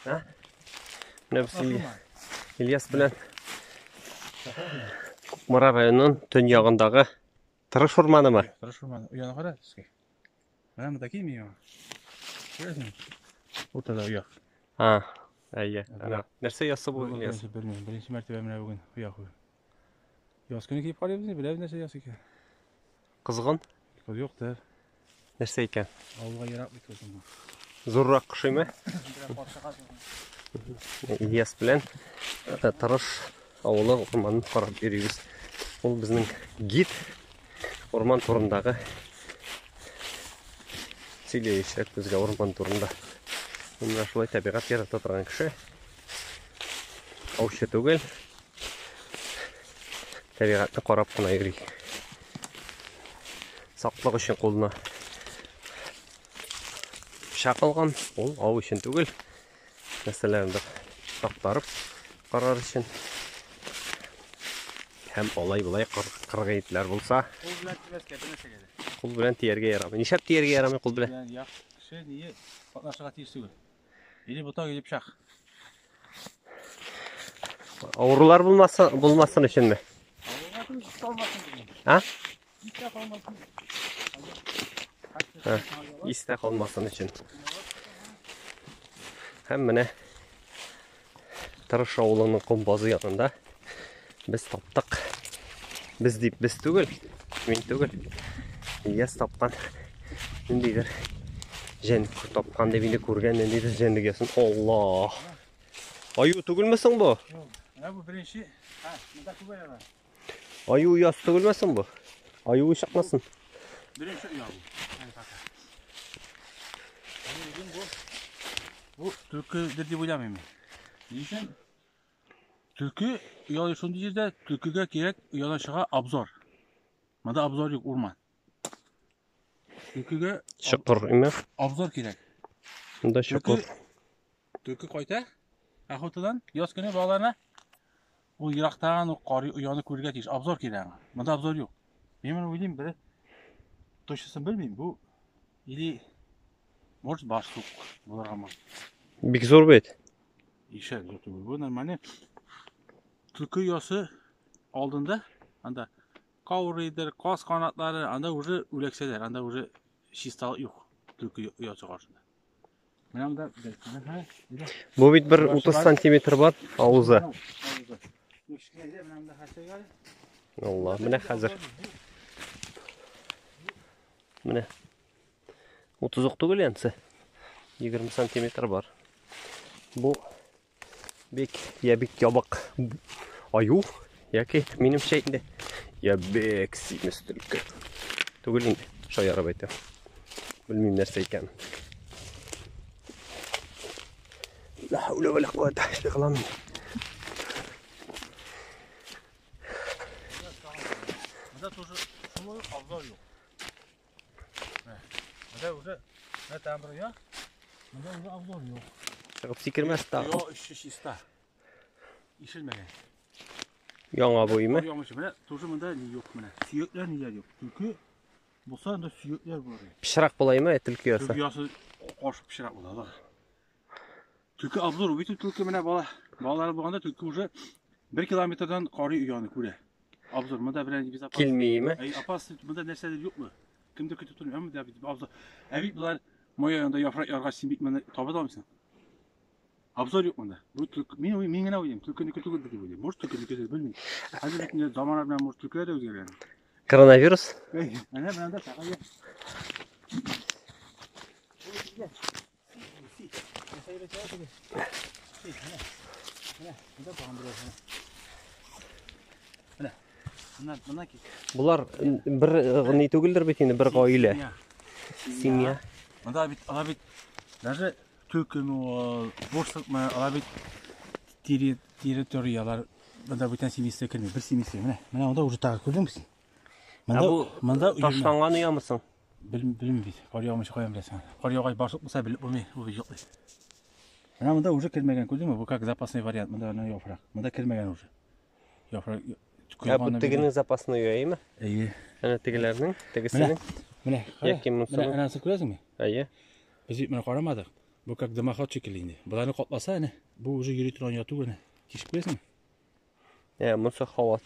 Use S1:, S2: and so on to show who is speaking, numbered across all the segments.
S1: А? Менә без Ильяс белән Кукмара районының төньягындагы Тырыш урманымы?
S2: Тырыш урманы. Ояны кара төскә. Менә монда килми яңа. Күрәсеңме? Уртада оя.
S1: А, әйе. Ана. Нәрсә ясы бу, Ильяс?
S2: Белмим. Беренче мәртәбә менә бүген оя кую. Яз көне килеп карыйбыз, беләбез нәрсә яз икән.
S1: Кызгын?
S2: Кыз юктыр.
S1: Нәрсә икән?
S2: Авылга ерак бит үзең.
S1: Зуррак кошыймы? Ильяс белән э, Тырыш авылы урманын карап йөрибез. Ул безнең гид урман турындагы сөйләячәк безгә урман турында. Ул менә шулай табигать ярата торган кеше. Аучы түгел. Табигатьне карап кына йөри. Саклык өчен кулына пычак алган. Ул ау өчен түгел. Нәрсәләрендер актарып карар өчен. Һәм алай-болай кыргый итләр булса.
S2: Кул белән тимәскә, бер нәрсәгә дә.
S1: Кул белән тияргә ярамый. Нишләп тияргә ярамый кул белән?
S2: Белән як кеше ние катнашырга тиеш түгел. Или ботак, или пычак.
S1: Авырулар булмасын, булмасын өченме? А? Истә калмасын өчен. Һәм менә Тырыш авылының комбазы янында без таптык. Без дип без түгел, мин түгел. Ильяс тапкан ниндидер җәнлек тапкан дип инде күргән ниндидер җәнлек ясын. Алла! Аю түгелме соң бу?
S2: Менә бу беренче. Һа, монда күп аюлар.
S1: Аю оясы түгелме соң бу? Аю чыкмасын.
S2: Беренче оя бу. Әле пока. Бүген бу бу төлкедер дип уйламыйм мин. Ни өчен? Төлке оялый шундый җирдә, төлкегә кирәк оядан чыга обзор. Монда обзор юк, урман. Төлкегә
S1: чокыр име?
S2: Обзор кирәк.
S1: Монда чокыр.
S2: Төлке кайта охотадан яз көне балаларына ул ерактан ук карый ояны күрергә тиеш. Обзор кирәк аңа. Монда обзор юк. Мин моны уйлыйм, бер точнысын белмим. Бу или может барсук булырга может.
S1: Бик зур бит.
S2: Ишәк зур түгел. Бу нормальный. Төлке оясы алдында анда каурыйдыр, каз канатлары, анда уже үләксәләр, анда уже чисталык юк төлке оясы каршында. Менә монда
S1: Бу бит бер 30 сантиметр бар авызы. Алла, менә хәзер. Менә. 30 ук түгел янсы. 20 сантиметр бар. Бу бик я бик ябык аю яки минемчә инде я бик симез төлке. Түгел инде, шаярып әйтәм. Белмим нәрсә икән. Ла хәүлә вә ла куәтә илля билла.
S2: Монда тоже шулай ук обзор юк. Монда уже менә тагын бер оя. Монда уже обзор юк.
S1: Чыгып сикермәс та.
S2: Оя эче чиста. Ишелмәгән.
S1: Яңа бу име?
S2: Яңа менә тоже монда ни юк менә. Сөякләр ниләр юк. Төлке булса анда сөякләр булыр.
S1: Пычрак була име төлке оясы?
S2: Төлке оясы каршы пычрак була да. Төлке обзор бит төлке менә бала. Балалары булганда төлке уже 1 километрдан карый ояны күрә. Обзор монда белән безопасно.
S1: Килмиме?
S2: Әй, опасно, монда нәрсәдер юкмы? Кемдер көтеп тормый, әмма бит обзор. Ә бит болар май аенда яфрак яргач син бит моны таба да алмыйсың. Обзор юк монда. Бу төлке, мин уйлыйм, мин генә уйлыйм, төлкенеке түгел дип уйлыйм. Может төлкенеке белмим. Хәзер бит инде замана белән может төлкеләр дә үзгәргән.
S1: Коронавирус?
S2: Әй, менә менә дә тагы.
S1: Болар бер ни түгелдер бит инде, бер гаилә. Семья.
S2: Монда бит, алар бит даже төлкеме ул, бурсыкмы, алар бит территорияләр монда бүтән семейство керми, бер семейство. Менә, менә монда уже тагы күрдеңме син?
S1: Монда, монда ташланган оямы соң?
S2: Белмим бит. Кар яумыйча каян беләсең? Кар яугач башлык булса белеп булмый, ул бит йоклый. Менә монда уже кермәгән, күрдеңме? Бу как запасной вариант. Монда менә яфрак. Монда кермәгән уже. Яфрак
S1: Ә бу тегенең запасной ояймы?
S2: Әйе.
S1: Әнә тегеләрнең, тегесенең.
S2: Менә,
S1: Яки монысының.
S2: Менә әнәсен күрәсеңме?
S1: Әйе.
S2: Без бит моны карамадык. Бу как дымоход шикелле инде. Боларны капласа әнә, бу уже йөри торган оя түгел. Тишеп куясың.
S1: Ә, монысы һава.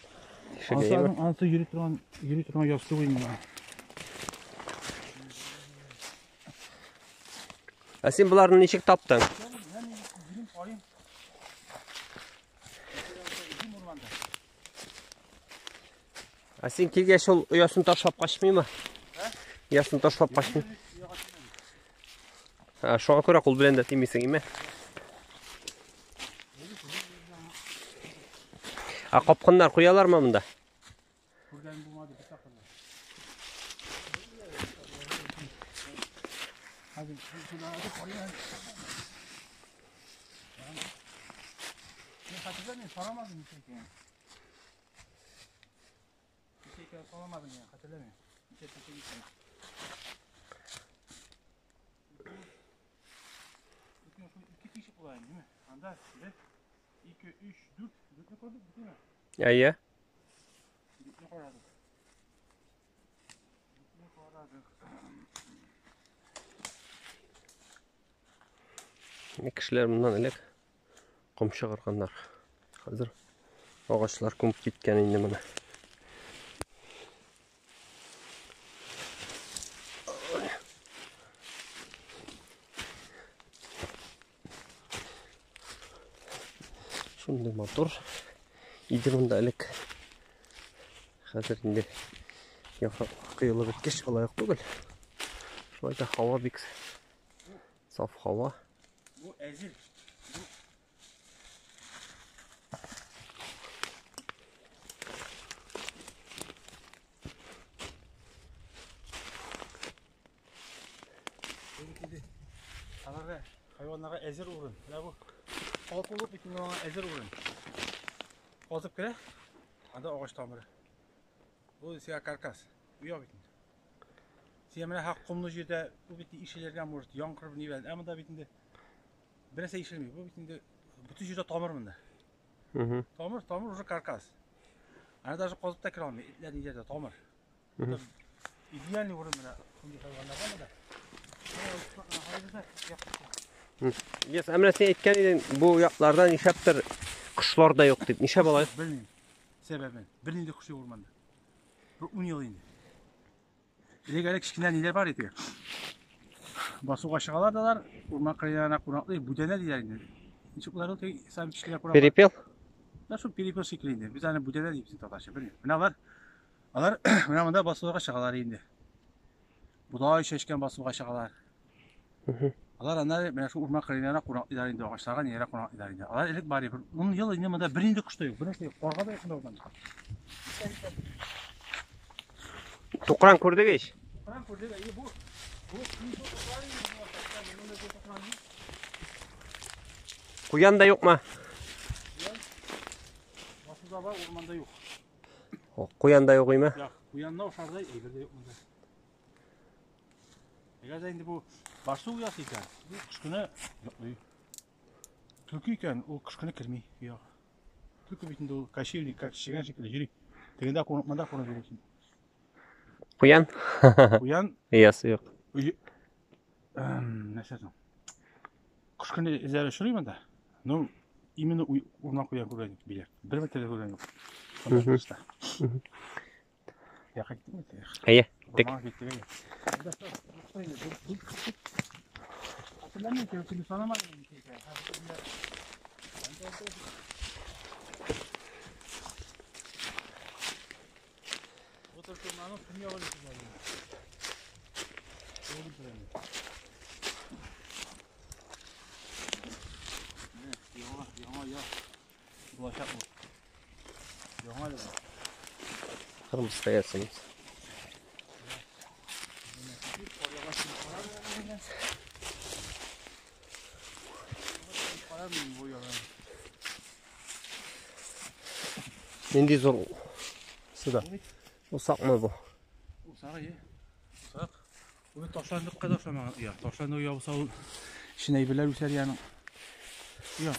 S2: Анысы, анысы йөри торган, йөри торган оясы түгел инде.
S1: Ә син боларны ничек таптың? Ә син килгәч ул оясын ташлап качмыймы? Оясын ташлап качмый. Ә, шуңа күрә кул белән дә тимисең, име? Ә капкыннар куялармы монда?
S2: Күргән булмады бер тапкыр да. Хәзер шунда карыйм. Мин хәтерләмим, сорамадым ничә икәнен. Ничә икәнен сорамадым я, хәтерләмим. Ничә тишек икәнен. Ике тишек була инде, димме? Анда бер, ике, өч, дүрт. Дүртне күрдек, битме?
S1: Әйе.
S2: Дүртне карадык. Дүртне карадык.
S1: Кешеләр моннан элек ком чыгарганнар. Хәзер агачлар күмеп киткән инде моны. Шундый матур иде монда элек. Хәзер инде яфрак коелып беткәч, алай ук түгел. Шулай да һава бик саф һава.
S2: Бу әзер. Аларга хайваннарга әзер урын. Менә бу калкулык бит инде аңа әзер урын. Казып керә, анда агач тамыры. Бу сиңа каркас. Оя бит инде. Син менә хак комлы җирдә бу бит ишелергә может, яңгыр ни белән. Ә монда бит инде бернәрсә ишелми. Бу бит инде бөтен җирдә тамыр монда. Тамыр, тамыр уже каркас. Аны даже казып та керә алмый. Этләр ниләр дә тамыр. Идеальный урын менә шундый хайваннарга монда.
S1: Ильяс, ә менә син әйткән идең, бу якларда нишләптер кошлар да юк дип. Нишләп алай?
S2: Белмим. Сәбәбен. Бернинди кош юк урманда. Бер 10 ел инде. Элек әле кечкенә ниләр бар иде. Басуга чыгалар да алар, урман кырыйларына кунаклый, бүтәнә диләр инде. Ничек болар ул теге сам кечкенә кунаклар?
S1: Перепел?
S2: Да шул перепел шикелле инде. Без аны бүтәнә дибез татарча, белмим. Менә алар, алар менә монда басуларга чыгалар инде. Бодай чәчкән басуга чыгалар. Алар аннары менә шул урман кырыйларына кунаклыйлар инде, агачларга ниләргә кунаклыйлар инде. Алар элек бар иде. Бер 10 ел инде монда бернинди кош та юк, бернәрсә юк. Карга да юк монда урманда.
S1: Тукран күрдек ич.
S2: Тукран күрдек, әйе, бу бу тукран инде, бу тукран.
S1: Куян да юкмы?
S2: Басуда бар, урманда юк.
S1: О, куян да юк име?
S2: Юк, куянны ошардай әйбер дә юк монда. Әгәр дә инде бу барсук оясы икән, бу кыш көне йоклый. Төлке икән, ул кыш көне керми ояга. Төлке бит инде ул кочевник, как чегән шикелле йөри. Тегендә кунып, монда кунып йөри.
S1: Куян?
S2: Куян
S1: Оясы юк.
S2: Нәрсә соң? Кыш көне эзләре очрый монда. Ну, именно урман куян күргән юк, биләр. Бер мәртәбә күргән юк. Якка киттекме?
S1: Әйе, киттек.
S2: Урманга киттек, әйе. Хәтерләмим, кем санамадым инде. Бу төркемнең көньягы дип Яңа, яңа як. Булачак бу. Яңа әле бу.
S1: Кырмыска ясыйбыз. Нинди зур суда. Усакмы бу?
S2: Усак, әйе. Усак. Бу бит ташландыкка да охшамаган оя. Ташландык оя булса ул эченә әйберләр үсәр яның. Оя.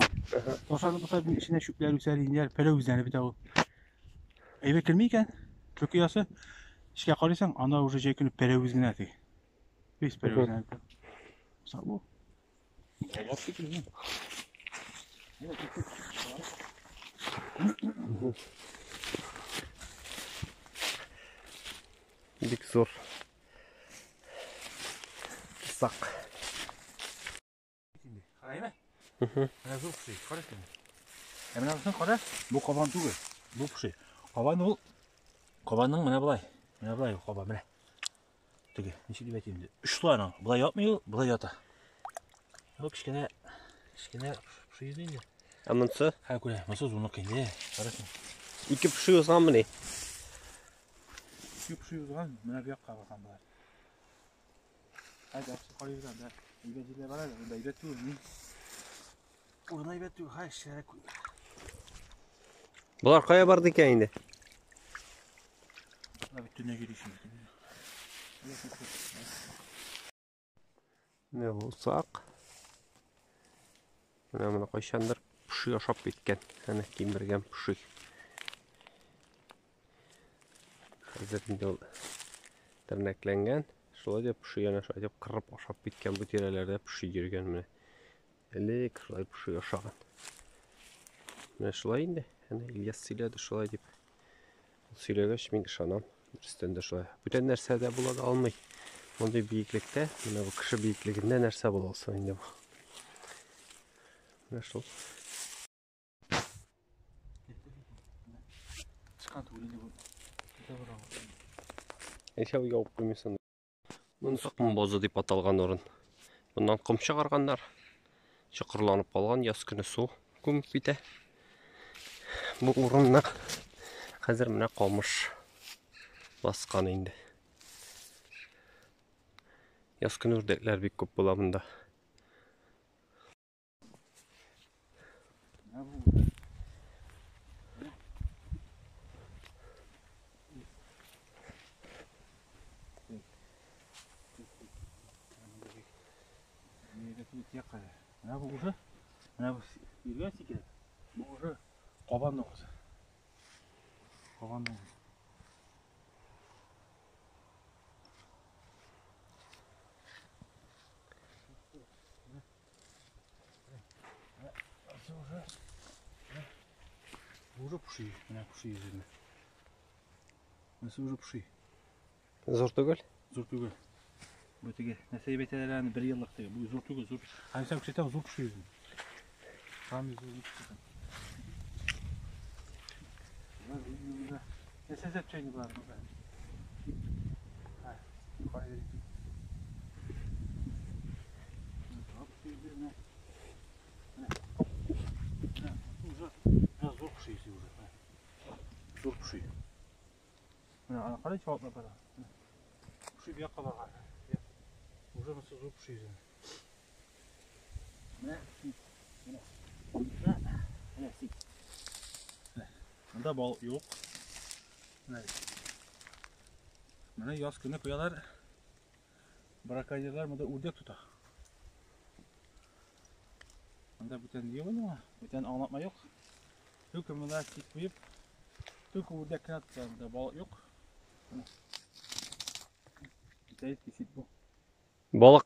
S2: Ташландык булса эченә чүпләр үсәр, инде пәрәвезләнеп бетә ул. Әйбер керми икән. Төлке оясы. Эчкә карыйсың, анда уже җәй көне пәрәвез генә теге. Весь пәрәвез генә. Усак бу.
S1: Бик зур. Сак.
S2: Караймы? Менә зур поши, кара син. Ә менә монысын кара, бу кабан түгел, бу поши. Кабан ул кабанның менә болай, менә болай кабан менә. Теге, ничек дип әйтим инде? Очлы аның. Болай ятмый ул, болай ята. Бу кечкенә, кечкенә поши инде.
S1: Ә монысы?
S2: Һә, күрә, монысы зурныкы инде. Кара син.
S1: Ике поши узганмыни?
S2: Ике поши узган, менә бу якка барган болар. Әйдә, карыйбыз анда. Әйбәт җирләр бар әле, монда әйбәт түгел, ни. Урын әйбәт түгел, хәй, шәрәк.
S1: Болар кая барды икән инде?
S2: Болар бит төнлә йөри шунда.
S1: Менә бу усак. Менә моны кайчандыр поши ашап киткән. Әнә кимергән поши. Хәзер инде ул тернәкләнгән. Шулай да поши янә шулай дип кырып ашап киткән, бу тирәләрдә поши йөргән менә. Элек шулай поши ашаган. Менә шулай инде. Әнә Ильяс сөйләде шулай дип. Ул сөйләгәч мин ышанам. Дөрестән дә шулай. Бүтән нәрсә дә була да алмый. Мондый биеклектә, менә бу кеше биеклегендә нәрсә була алсын инде бу. Менә шул.
S2: Чыккан түгел инде бу. Китә бара.
S1: Ничә ябып куймыйсың? Монысы ком базы дип аталган урын. Моннан ком чыгарганнар. Чокырланып калган, яз көне су күмеп китә. Бу урынны хәзер менә камыш баскан инде. Яз көне үрдәкләр бик күп була монда.
S2: Менә бу уже, менә бу йөргән сикереп, бу уже кабан дуңгызы. Кабан дуңгызы. Бу уже поши, менә поши йөзенә. Монысы уже поши.
S1: Зур түгел?
S2: Зур түгел. Бу теге, нәрсә дип әйтәләр аны, бер еллык теге. Бу зур түгел, зур. Һәм сән күрсәтәм, зур поши йөзен. Там зур поши. Нәрсә эзләп чәйни болар монда? Зур поши йөзе уже. Зур поши. Менә ана карай чабатлап бара. Поши бу якка барган. Уже монысы зур поши йөзе. Менә сит. Менә. Менә сит. Монда балык юк. Менә. Менә яз көне куялар. Браконьерлар монда үрдәк тота. Монда бүтән юк инде, бүтән аңлатма юк. Түке монда сит куеп, түке үрдәк кенә тота, монда балык юк. Менә. Китайский сит бу.
S1: Балык,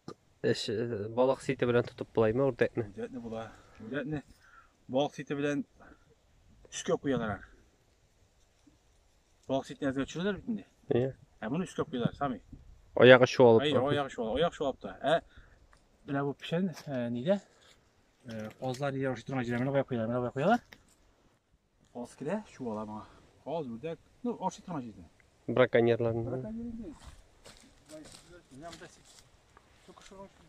S1: балык сите белән тотып булаймы үрдәкне?
S2: Үрдәкне була. Үрдәкне балык сите белән өскә куялар. Балык ситен әзгә төшерәләр бит инде.
S1: Иә.
S2: Ә моны өскә куялар, сами.
S1: Аягы чуалып.
S2: Әй, аягы чуалып, аяк чуалып та. Ә менә бу печән, нидә? Казлар нидә ашый торган җиргә менә бая куялар, менә бая куялар. Каз керә, чуала моңа. Каз, үрдәк, ну, ашый торган җирдә.
S1: Браконьерлар.
S2: Браконьер инде. Менә монда сит. Только шуның өчен.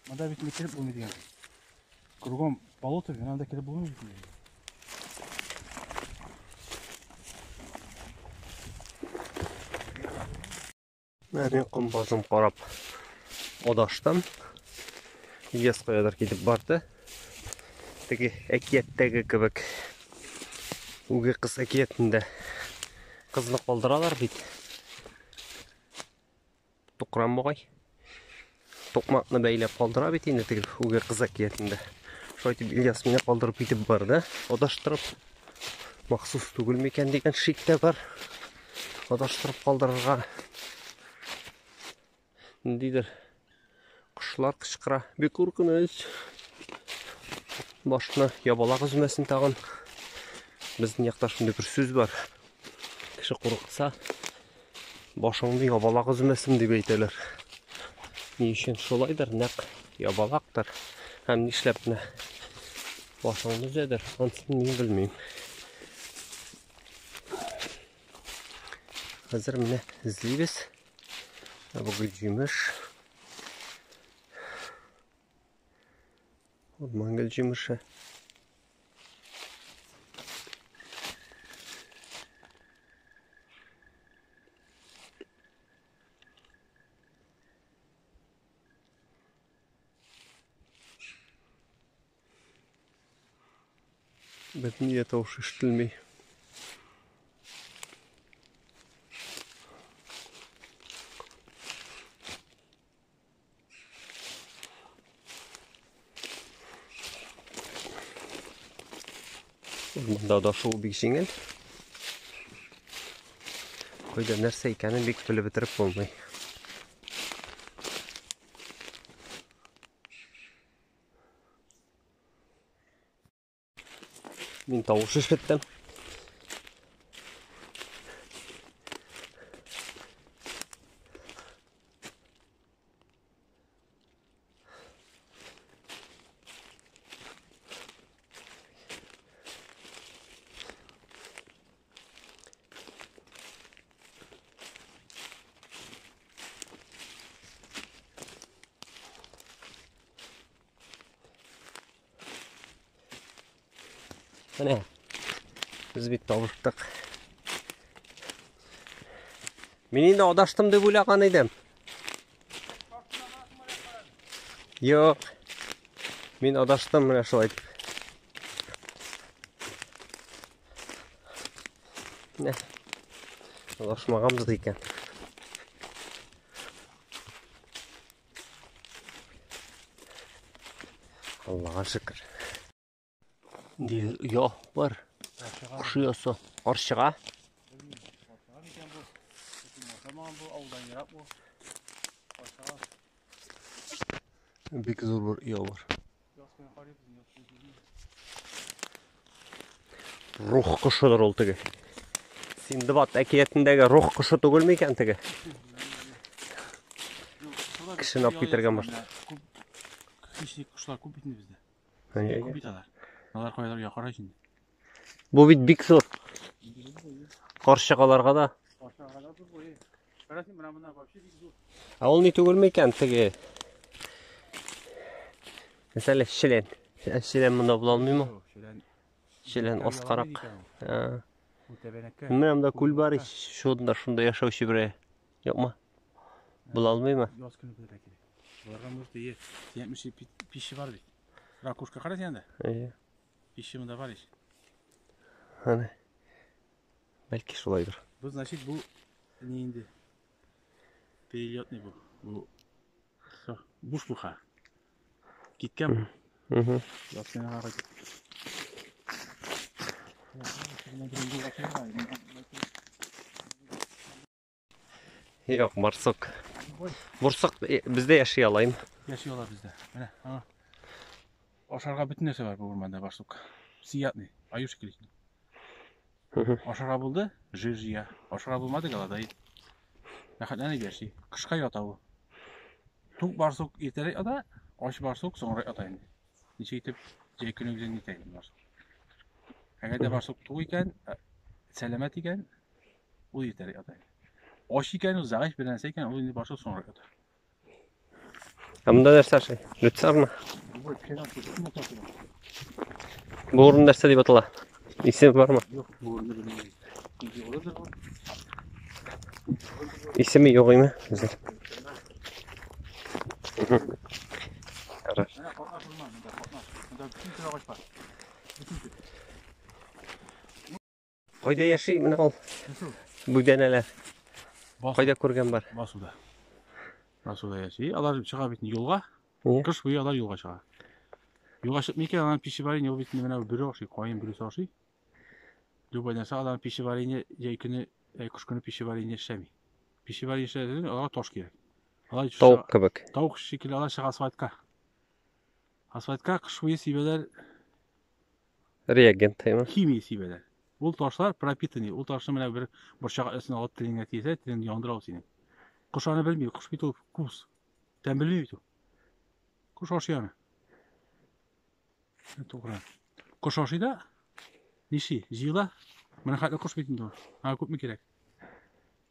S2: Монда бит кереп булмый дигән. Кругом болото, монда кереп булмый бит.
S1: Менә ком базын карап адаштым. Ильяс каядыр китеп барды. Теге әкияттәге кебек. Үги кыз әкиятендә кызны калдыралар бит. Тукран бугай. Токмакны бәйләп калдыра бит инде теге үгер кыз әкиятендә. Шулай итеп Ильяс мине калдырып китеп барды. Адаштырып. Махсус түгел микән дигән шик тә бар. Адаштырып калдырырга. Ниндидер кошлар кычкыра. Бик куркыныч. Башны ябалак өзмәсен тагын. Безнең якта шундый бер сүз бар. Кеше курыкса, башыңны ябалак өзмәсен дип әйтәләр. Ни өчен шулайдыр, нәкъ ябалактыр. Һәм нишләп менә башыңны өзәдер, анысын мин белмим. Хәзер менә эзлибез. Бу гөлҗимеш. Урман гөлҗимеше. Берни дә тавыш ишетелми. Урманда адашу бик җиңел. Кайда нәрсә икәнен бик белеп бетереп булмый. Мин тавыш ишеттем. Менә без бит табыштык. Мин инде адаштым дип уйлаган идем. Юк. Мин адаштым менә шулай итеп. Менә. Адашмаганбыз икән. Аллага шөкер. Дидер, оя бар. Кош оясы. Карчыга. Бик зур бер оя бар. Рух кошыдыр ул теге. Синдбад әкиятендәге рух кошы түгелме икән теге? Кешене алып китергән башта.
S2: Хищник кошлар күп бит инде бездә. Күп бит алар. Алар каялар якара инде.
S1: Бу бит бик зур. Карчыгаларга да.
S2: Карчыгаларга зур бу. Кара син менә монда вообще бик зур.
S1: Ә ул ни түгелме икән теге? Мәсәлән, челән. Челән монда була алмыймы? Челән аскарак. Менә монда күл бар ич, шунда шунда яшәүче берәй. Юкмы? Була алмыймы?
S2: Яз көне белергә кирәк. Боларга может и 70 пища бар бит. Ракушка кара син анда.
S1: Әйе.
S2: Пища монда бар ич.
S1: Әнә. Бәлки шулайдыр.
S2: Бу значит бу не инде. Перелетный бу. Бу всё, буш буха. Киткән бу.
S1: Угу.
S2: Яз көне карай.
S1: Юк, барсук. Бурсык бездә яши алайм.
S2: Яши ала бездә. Менә, аңа. Ашарга бөтен нәрсә бар бу урманда барсук. Всеядный, аю шикелле. Ашарга булды, жир җыя. Ашарга булмады, голодает. Рәхәтләнеп яши. Кышка ята ул. Тук барсук иртәрәк ята, ач барсук соңрак ята инде. Ничек итеп җәй көне үзен нитә инде барсук. Әгәр дә барсук тук икән, сәламәт икән, ул иртәрәк ята. Ач икән, ул зәгыйфь бер нәрсә икән, ул инде барсук соңрак ята.
S1: Ә монда нәрсә ашый? Люцерна? Бу урын нәрсә дип атала? Исеме бармы?
S2: Юк, бу урынны белмим. Нинди урындыр бу?
S1: Исеме юк име? Хәзер. Ярар.
S2: Менә катнаш урман, монда катнаш. Монда бөтен төр агач бар. Бөтен төр.
S1: Кайда яши менә ул?
S2: Нәрсә ул?
S1: Бүдәнәләр.
S2: Басу.
S1: Кайда күргән бар?
S2: Басуда. Суда яши. Алар чыга бит юлга. Кыш буе алар юлга чыга. Юлга чыкмый икән, анан пищеварение ул бит менә бөре ашый, каен бөресе ашый. Любой нәрсә алар пищеварение җәй көне, кыш көне пищеварение эшләми. Пищеварение эшләсә, аларга таш кирәк. Алар
S1: тавык кебек.
S2: Тавык шикелле алар чыга асфальтка. Асфальтка кыш буе сибәләр.
S1: Реагент әйме?
S2: Химия сибәләр. Ул ташлар пропитанный. Ул ташны менә бер борчак өстенә алып телеңә тиесә, телең яндыра ул сине. Кош аны белми, кош бит ул вкус. Тәм белми бит ул. Кош ашый аны. Тугры. Кош ашый да нишли? Җыела. Менә хәтле кош бит инде ул. Аңа күпме кирәк?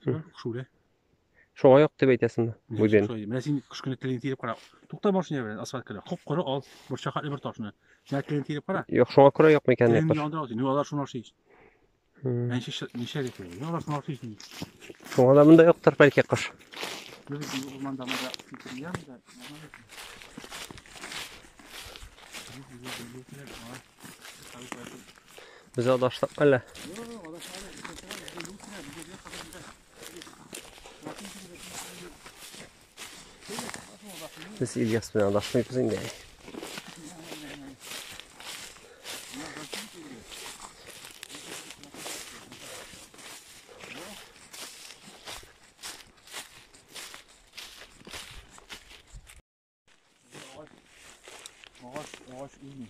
S2: Кош үлә.
S1: Шуңа юк дип әйтәсеңме? Бүген.
S2: Менә син кыш көне телеңне тиереп кара. Тукта машина белән асфальтка. Коп-коры ал, борчак хәтле бер ташны. Син телеңне тиереп кара.
S1: Юк, шуңа күрә юк микән?
S2: Телеңне яндыра ул. Ну, алар шуны ашый. Ничә ничә дип. Алар шуны ашый.
S1: Шуңа да монда юктыр бәлки кош.
S2: Без урманда монда китергән дә.
S1: Без адаштык әллә? Без Ильяс белән адашмыйбыз инде.
S2: Агач, агач үлми.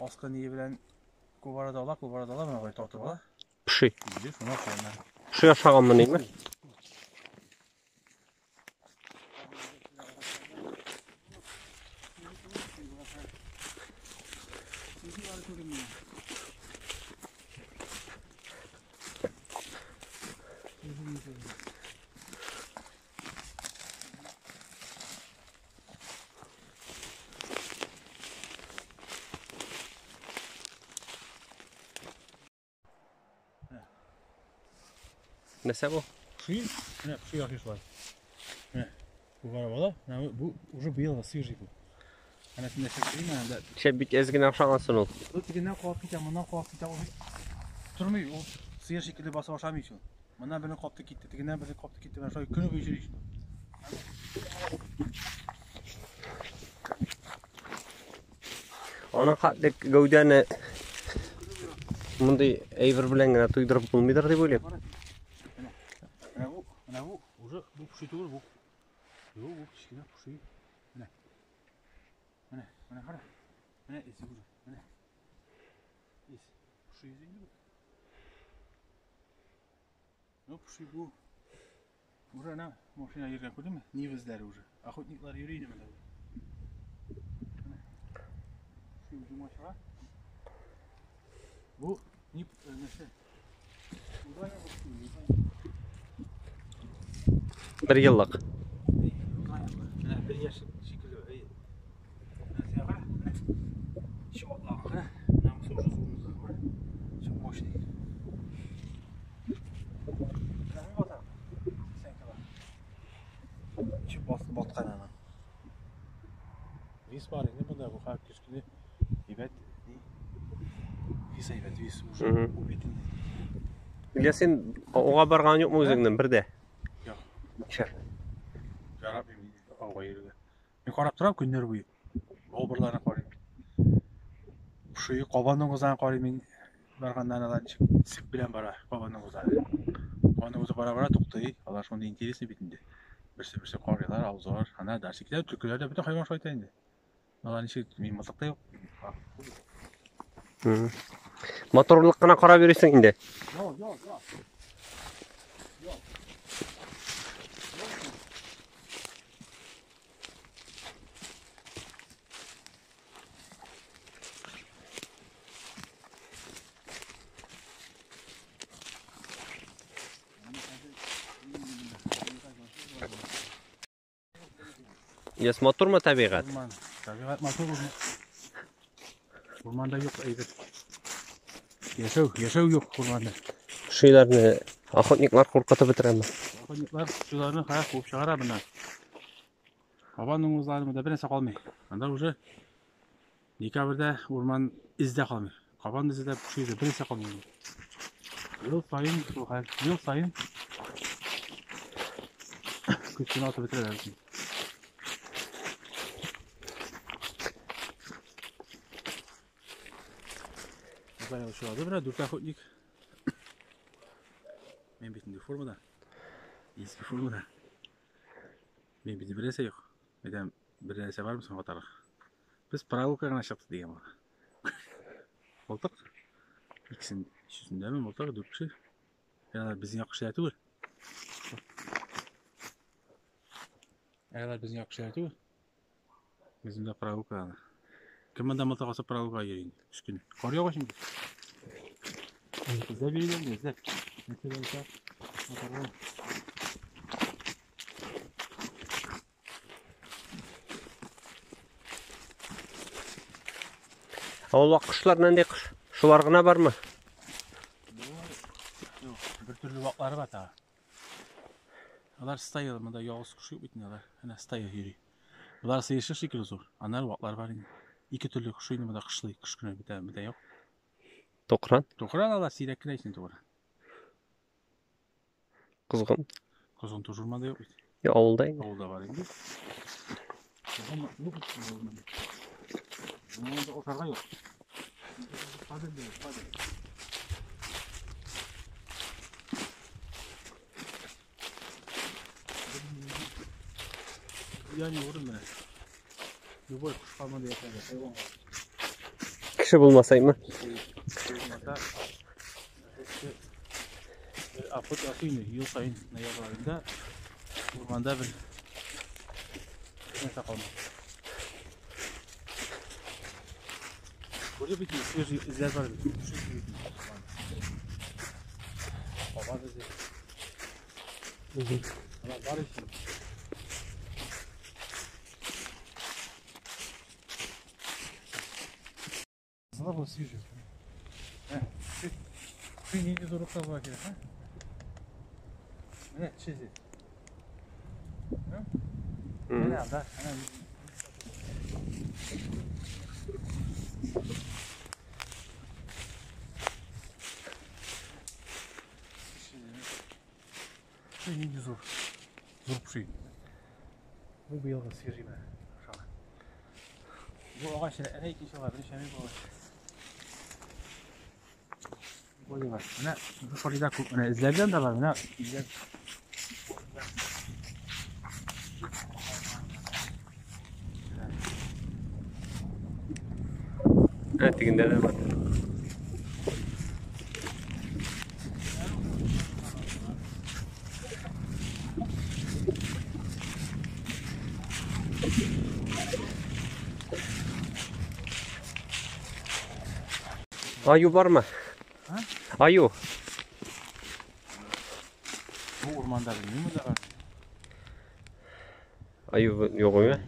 S2: Аскы ние белән күп арада ала, күп арада ала, менә болай тартып ала.
S1: Пши.
S2: Инде шуны ашыйм.
S1: Пши ашаганмы ниме? Нәрсә бу?
S2: Пши, менә пши ашый шулай. Менә бу бар бала, менә бу уже быел свежий бу. Әнә син нәрсә күрим, әнә.
S1: Шәп бик әз генә ашагансың ул.
S2: Ул тегеннән куап китә, моннан куап китә, ул тормый, ул сыер шикелле басып ашамый ич ул. Моннан берне капты китте, тегеннән берне капты китте, менә шулай көне буе йөри ич.
S1: Аның хәтле гәүдәне мондый әйбер белән генә туйдырып булмыйдыр дип уйлыйм.
S2: Менә бу, менә бу уже бу поши түгел бу. Юк, бу кечкенә поши. Менә. Менә, менә кара. Менә исе уже. Менә. Ис. Поши исе инде бу. Ну, поши бу. Уже әнә машина йөргән күрдеңме? Нива эзләре уже. Охотниклар йөри инде монда. Менә. Поши үзе чыга. Бу ни нәрсә?
S1: Бер еллык.
S2: Менә бер яшь шикелле. Әй. Менә син кара. Менә. Чыбыклаган кара. Менә бусы уже зур кара. Чып мощный. Менә мин батам. Сен кара. Чып басты баткан ана. Вис бар инде монда бу хәл кечкенә. Әйбәт. Вис әйбәт, вис уже убитый.
S1: Ильяс, син ауга барган юкмы үзеңнең бер дә?
S2: Юк.
S1: Ничә?
S2: Яратмыйм мин ауга йөрергә. Мин карап торам көннәр буе. Обырларны карыйм. Шуй кабанның үзен карыйм мин. Барганнан алар ничек сип белән бара кабанның үзләре. Кабанның үзе бара-бара туктый. Алар шундый интересный бит инде. Берсе-берсе карыйлар, авызлар, ана дальше китә. Төлкеләр дә бөтен хайван шулай итә инде. Алар ничек мин мылтык та юк.
S1: Моторлык кына карап йөрисең инде.
S2: Юк, юк, юк.
S1: Ильяс, матурмы табигать?
S2: Урман. Табигать матур урман. Урманда юк әйбер. Яшәү, яшәү юк урманда.
S1: Шиләрне охотниклар куркытып бетерәме?
S2: Охотниклар шуларны хая куып чыгара моннан. Кабанның үзләре монда бер нәрсә калмый. Анда уже декабрьдә урман эз дә калмый. Кабан эзе дә, поши эзе, бер нәрсә калмый. Ел саен шул хәл. Ел саен Көз көне атып бетерәләр бит. Узган ел очрады менә дүрт охотник. Мин бит инде формада. Иске формада. Мин бит берәрсе юк. Әйтәм, берәрсе бармы соң атарга? Без прогулка гына чыктык дигән бар. Мылтык. Икесен, өчесендәме мылтык, дүрт кеше. Алар безнең як кешеләр түгел. Алар безнең як кешеләр түгел. Без монда прогулка гына. Кем монда мылтык асып прогулкага йөри инде? Өч көн. Кар ява чөнки. Эзләп йөриләр инде, эзләп. Нәрсә булса, атарга.
S1: Ә ул вак кошлар нинди кош? Шулар гына бармы?
S2: Юк, бер төрле ваклары бар тагы. Алар стая, монда ялгыз кош юк бит инде алар. Әнә стая йөри. Болар сыерчык шикелле зур. Аннары ваклар бар инде. Ике төрле кош инде монда кышлый, кыш көне бетә, бетә юк.
S1: Токран?
S2: Токран алар сирәк кенә исен тугры.
S1: Козгын.
S2: Козгын тоже урманда юк бит.
S1: Я авылда инде.
S2: Авылда бар инде. Козгын юк бит урманда. Урманда ашарга юк. Падаль дә юк, падаль. Ягъни урын менә. Любой кошка монда яшәргә, хайванга.
S1: Кеше булмасаймы?
S2: Кеше булмаса, бер охота ясый ел саен ноябрь аенда урманда бер нәрсә калмый. Күрде бит, свежий эзләр бар бит. Кабан эзе. Алар бар икән. Зала был свежий. Ши нинди зурлыкта була кирәк, а? Менә төшезе. Менә анда, әнә. Ши нинди зур. Зур пши. Бу быелгы свежий менә. Ашаган. Бу агач әнә икенче агач, беренче әмир бу агач. Бар. Менә бу шарыйда күп менә эзләрдән дә бар, менә эзләр.
S1: Ә, тегендә дә бар. Аю бармы? Аю.
S2: Бу урманда белмим дә.
S1: Аю юк әйме?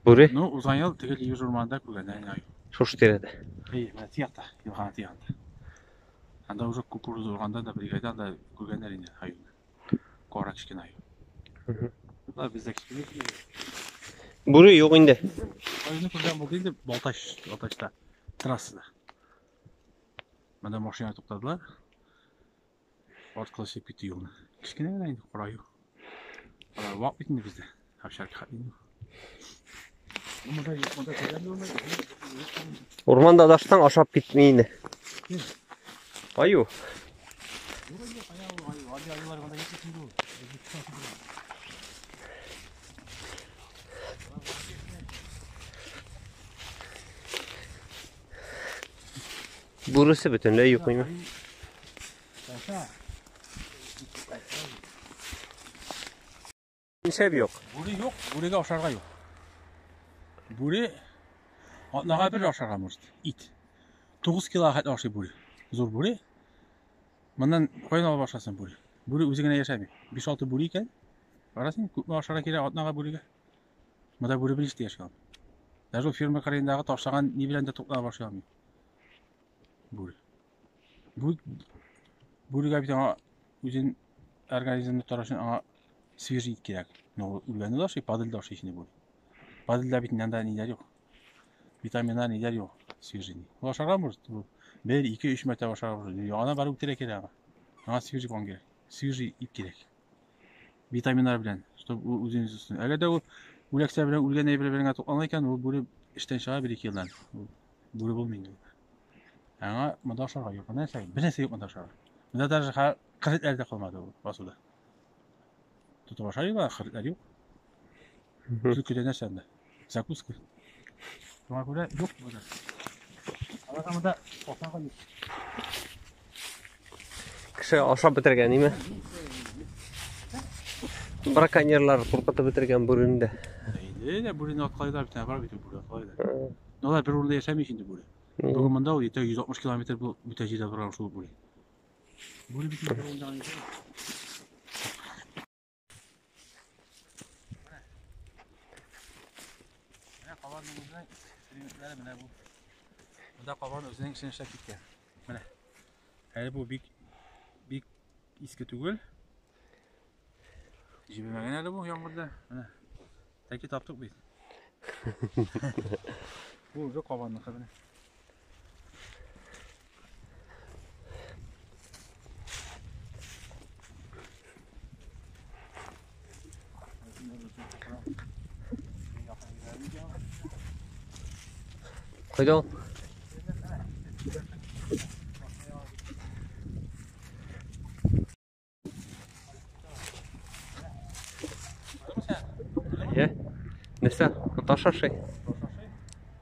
S1: Бүре?
S2: Ну, узган ел теге Лигер урманында күргәннәр аю.
S1: Шушы тирәдә.
S2: Әй, менә тиякта, елганы тиягында. Анда уже кукуруз урганда да бригада да күргәннәр инде аюны. Кара кечкенә аю. Болар бездә кечкенә.
S1: Бүре юк инде.
S2: Аюны күргән булды инде Балтач, Балтачта, трассада. Монда машина туктадылар. Арткылы чыгып китте юлны. Кечкенә генә инде кара аю. Алар вак бит инде бездә. Овчарка хәтле инде. Монда юк, монда күргән дә булмый.
S1: Урманда адаштың ашап китми инде. Аю.
S2: Юк инде, кая ул аю? Андый аюлар монда юк бит инде ул.
S1: Бүресе бөтенләй юк инде. Нишләп юк?
S2: Бүре юк, бүрегә ашарга юк. Бүре атнага бер ашарга может, ит. 9 килога хәтле ашый бүре. Зур бүре. Моннан каян алып ашасын бүре? Бүре үзе генә яшәми. 5-6 бүре икән. Кара син, күпме ашарга кирәк атнага бүрегә? Монда бүре берничә дә яши алмый. Даже ул ферма кырыендагы ташлаган ни белән дә туклана башлый алмый. Бүре. Бу бүрегә бит аңа үзен организмны тотар өчен аңа свежий ит кирәк. Но үлгәнне дә ашый, падаль дә ашый инде бүре. Падальдә бит анда ниләр юк. Витаминнар ниләр юк, свежий. Ул ашарга может, бу бер, ике, өч мәртәбә ашарга может. Ана барып үтерә кирәк аңа. Аңа свежий кан кирәк. Свежий ит кирәк. Витаминнар белән, чтобы ул үзен үзе үссен. Әгәр дә ул үләксә белән үлгән әйбер белән генә туклана икән, ул бүре эштән чыга бер-ике елдан. Ул бүре булмый инде. Аңа монда ашарга юк. Нәрсә? Бер нәрсә юк монда ашарга. Монда даже кыр этләре дә калмады ул басуда. Тотып ашайлар, кыр этләр юк. Төлке дә нәрсә анда? Закуска. Шуңа күрә юк монда. Аларга монда ашарга юк.
S1: Кеше ашап бетергән, име? Браконьерлар куркытып бетергән бүрене дә.
S2: Әйде, дә бүрене аткалайлар бит, бар бит бүре аткалайлар. Алар бер урында яшәми инде бүре. Бүген монда ул иртәгә 160 километр бу бүтә җирдә барган шул бүре. Бүре бит бер урында гына яшәми. Менә кабанның үзенең экспериментлары менә бу. Монда кабан үзенең эшен эшләп киткән. Менә. Әле бу бик бик иске түгел. Җибемәгән әле бу яңгырда. Менә. Тәки таптык бит. Бу уже кабанныкы менә.
S1: Кайда ул? Әйе. Нәрсә? Таш ашый.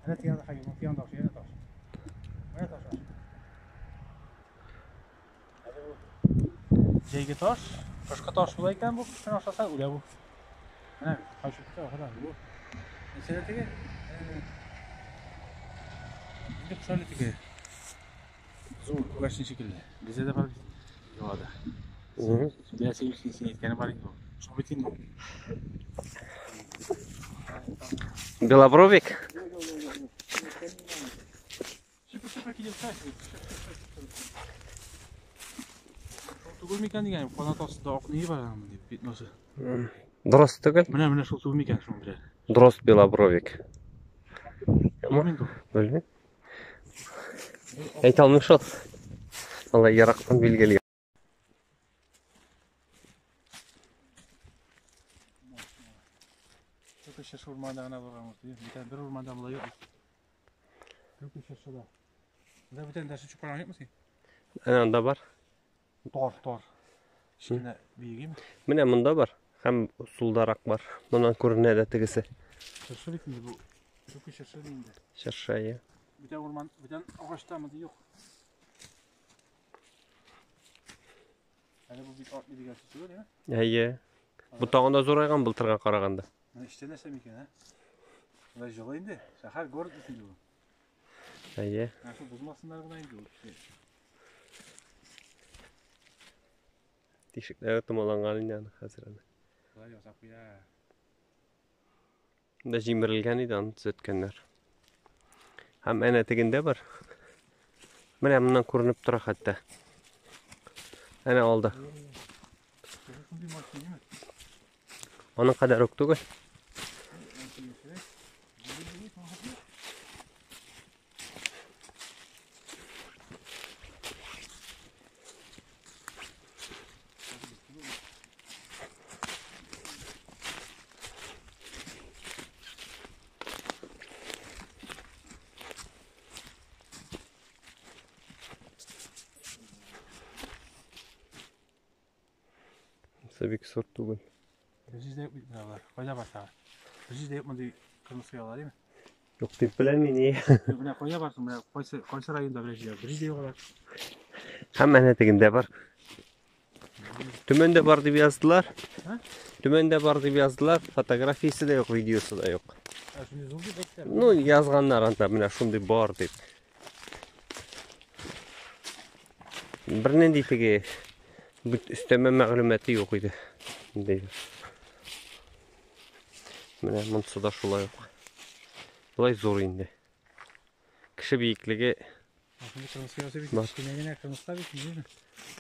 S2: Менә тигән хәйван, тигән таш, янә таш. Менә таш ашый. Җәйге таш, кышкы таш була икән бу, кышын ашаса үлә бу. Менә кайчы ахырда бу. Нәрсә теге? Инде кош әле теге. Зур күгәрчен шикелле. Бездә дә бар бит. Елада. Беләсең, син әйткәне бар инде ул. Шул бит инде.
S1: Белобровик?
S2: Шул түгел микән дигән, канат астында ак ни бар аның дип, пятносы.
S1: Дрозд түгел?
S2: Менә, менә шул түгел микән, шул белән.
S1: Дрозд белобровик.
S2: Белмим.
S1: Белмим. Әйтә алмыйм шул. Алай ерактан билгеле.
S2: Только чыршы урманда гына булган ул. Бүтән бер урманда болай юк. Только чыршыда. Монда бүтән дәрсе чүп юкмы син?
S1: Әнә анда бар.
S2: Тор, тор. Кечкенә биегеме?
S1: Менә монда бар. Һәм сулдарак бар. Моннан күренә дә тегесе.
S2: Чыршы бит инде бу. Только чыршы инде.
S1: Чыршы, әйе.
S2: Бүтән урман, бүтән агачта монда юк. Әле бу бит артмый дигән сүз түгел, әйе?
S1: Әйе. Бу тагын да зурайган былтырга караганда.
S2: Менә эчтә нәрсә микән, ә? Болай җылы инде. Шәһәр, город бит инде бу.
S1: Әйе.
S2: Менә шул бозмасыннар гына инде ул кеше.
S1: Тишекләре томаланган инде аны хәзер аны.
S2: Болай ясап куя.
S1: Монда җимерелгән иде, аны төзәткәннәр. Һәм әнә тегендә бар. Менә моннан күренеп тора хәтта. Әнә алды.
S2: Шундый мощный, димме?
S1: Аның кадәр үк түгел. Монысы бик зур түгел.
S2: Бер җирдә юк бит менә алар. Кайда бар тагы? Бер җирдә юк мондый кырмыска ялар, димме?
S1: Юк дип беләм мин.
S2: Юк, менә кайда барсың, менә кайсы кайсы районда бер җирдә? Бер җирдә юк алар.
S1: Һәм әнә тегендә бар. Төмәндә бар дип яздылар.
S2: Һа?
S1: Төмәндә бар дип яздылар. Фотографиясе дә юк, видеосы да юк.
S2: Ә шундый зур дип әйттеләр.
S1: Ну, язганнар анда менә шундый бар дип. Бернинди теге бит өстәмә мәгълүматы юк иде. Инде. Менә монысы да шулай ук. Болай зур инде. Кеше биеклеге,
S2: Шундый кырмыска ясы бит,
S1: Бар.
S2: кечкенә генә кырмыска бит, димме?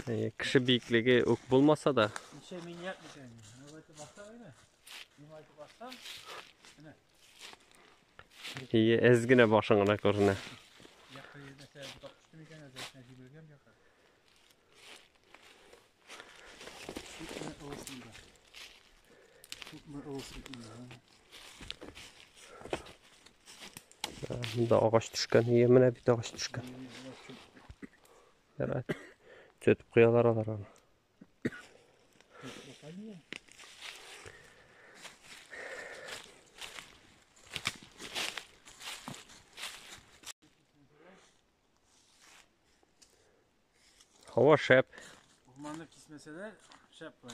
S1: әйе, кеше биеклеге үк булмаса да,
S2: Ничә миллиард микән? Менә айтып бассаң, әйме? Мин айтып бассам,
S1: әйе, әз генә башың гына күренә.
S2: якка нәрсә ботак төште микән, әллә җибәргән якка. Бик менә ылысында.
S1: Монда агач төшкән. Ие, менә бит агач төшкән. Ярар. Төзәтеп куялар алар аны. Һава шәп.
S2: Урманны кисмәсәләр, шәп була.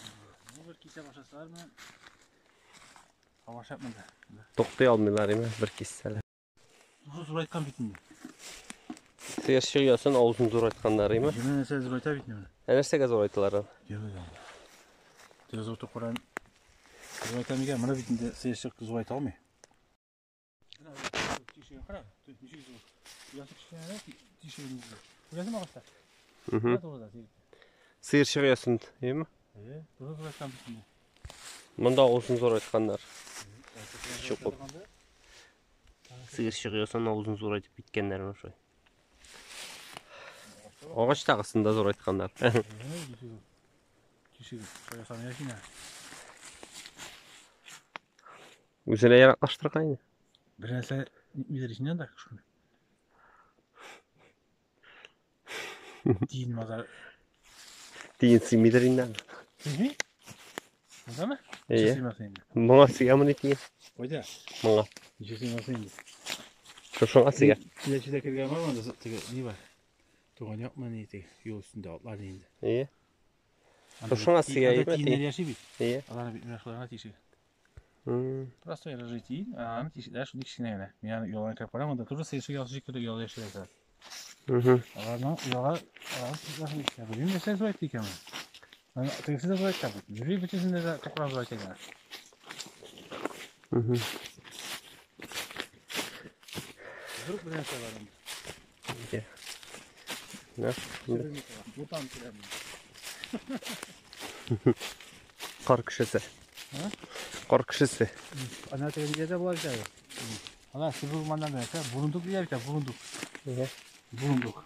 S2: Бу бер кисә башласалар менә һава шәп монда.
S1: Туктый алмыйлар име, бер киссәләр.
S2: Зур зурайткан бит инде.
S1: Сыерчык оясын авызын зурайтканнар име?
S2: Җене нәрсә зурайта бит инде.
S1: Ә нәрсәгә зурайталар аны?
S2: Җене. Теге зур тукыран зурайта микән? Моны бит инде сыерчык зурайта алмый. Тишеген кара, ничек зур. Оясы кечкенәрәк, тишеген зур. Күрәсеңме агачта?
S1: Сыерчык оясын, име?
S2: Әйе, туры зурайткан бит инде.
S1: Монда авызын зурайтканнар. Чукып. Сыерчык оясын авызын зурайтып киткәннәр менә шулай. Агач тагысын да зурайтканнар.
S2: Тишеге, оясын яшенә.
S1: Үзенә яраклаштырган инде.
S2: Бер нәрсә нидер эченнән дә шуны. Тиен мазар.
S1: Тиен сыймыйдыр инде.
S2: Сыймый? Мондамы?
S1: Әйе.
S2: Сыймас инде.
S1: Моңа сыямыни тиен?
S2: Кайда?
S1: Моңа.
S2: Ничек сыймас инде?
S1: Шушыңа сыя.
S2: Киләчәдә кергән бар монда теге ни бар? Туган якмы ни теге юл өстендә атлар инде.
S1: Әйе. Шушыңа сыя
S2: Анда
S1: име
S2: тиеннәр
S1: тиен?
S2: яши бит.
S1: Әйе.
S2: Аларны бит менә шуларга тишек. Просто рыжий тиен, аны тишекләр шундый кечкенә генә. Мин аны ояларына кереп карам, анда тоже сыерчык оясы шикелле ояда яшиләр. Аларның оялар, аларның тишекләре шундый кечкенә. Белмим, нәрсә зурайтты икән моны. Аны тегесе дә зурайткан бит. Йөри бөтенесендә дә тукран зурайта икән. Зур бер нәрсә бар анда.
S1: Әйе. Менә шундый.
S2: Бутан килә.
S1: Кар кешесе.
S2: Һа?
S1: Кар кешесе.
S2: Ана теге нидә була бит әле. Ана Себер урманнан бер нәрсә, бурундук диләр бит, бурундук.
S1: Әйе.
S2: Бурундук.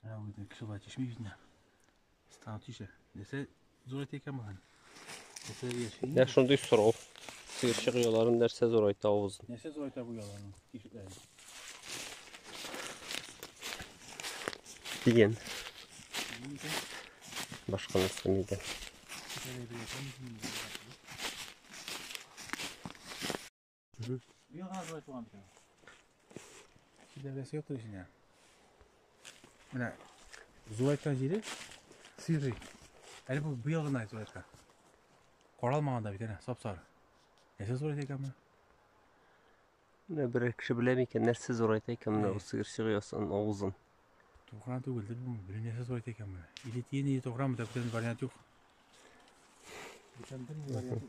S2: Менә бу кеше була тишми бит инде. Стану тишә. Нәрсә зурайта икән моны? Нәрсә яши?
S1: Менә шундый сорау. Сыерчык ояларын нәрсә зурайта авызын?
S2: Нәрсә зурайта бу ояларның тишекләрен?
S1: Тиен. Башка нәрсә микән?
S2: Быел гына зурайтылган бит. Киләбәсе юктыр эченә. Менә зурайткан җире свежий. Әле бу быел гына зурайткан. Каралмаган да бит әнә, сап-сары. Нәрсә зурайта икән моны?
S1: Менә берәр кеше белә микән, нәрсә зурайта икән менә бу сыерчык оясының авызын?
S2: Тукран түгелдер бу, белмим нәрсә зурайта икән моны. Или тиен, или тукран, монда бүтән вариант юк. Бүтән бер вариант юк.